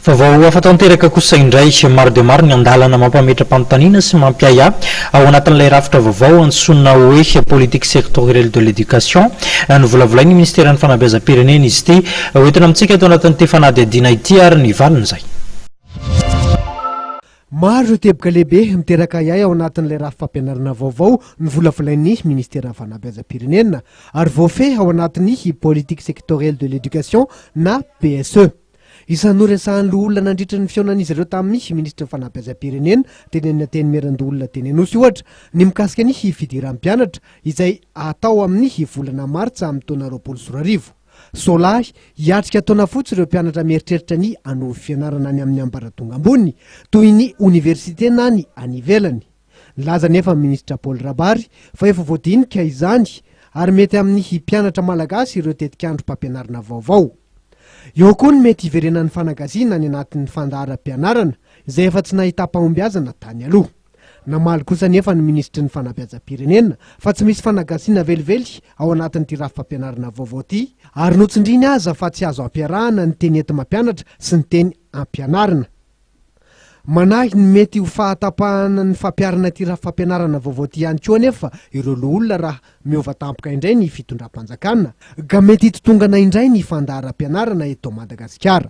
Vaovao hafa tanteraka kosa indray, maro dia maro ny andalana mampametra-panontaniana sy mampiahiahy ao anatin'ilay rafitra vaovao antsoina hoe Politique sectorielle de l'éducation novolavolain'ny Minisiteran'ny Fanabeazam-pirenena izy ity. Hoentina amintsika ato anatin'ity fanadihadiana ity ary ny valin'izay. Maro ireo teboka lehibe miteraka ahiahy ao anatin'ilay rafi-pampianarana vaovao novolavolain'ny Minisiteran'ny Fanabeazam-pirenena ary voafehy ao anatin'ny Politique sectorielle de l'éducation na PSE. Isan'ny noresahan'ny loholona nandritra ny fihaonan'izy ireo tamin'ny Minisitry ny Fanabeazam-pirenena teny amin'ny Antenimierandoholona teny Anosy ohatra ny mikasika ny fidiran'ny mpianatra izay hatao amin'ny volana martsa amin'ny taona 2020. Solahy, hiatrika taona fotsy ireo mpianatra mieritreritra ny hanohy fianarana any amin'ny ambaratonga ambony, toy ny oniversite na ny any ivelany. Nilaza anefa ny minisitra Paul Rabary fa efa voadinika izany ary mety amin'ny mpianatra malagasy ireo tetikandrom-pampianarana vaovao. Eo koa ny mety hiverenan'ny fanagasiana any anatin'ny fandaharam-pianarana izay efa tsy nahitam-pahombiazana tany aloha. Namaly kosa anefa ny minisitry ny fanabeazam-pirenena fa tsy misy fanagasiana velively ao anatin'ity rafi-pampianarana vaovao ity ary notsindriany aza fa tsy azo ampiarahana ny teny enti-mampianatra sy ny teny ampianarina. Manahy ny mety ho fahatapahana ny fampiharana ity rafi-pampianarana vaovao ity ihany koa anefa ireo loholona raha miova tampoka indray ny fitondram-panjakana ka mety hitotongana indray ny fandaharam-pianarana eto Madagasikara.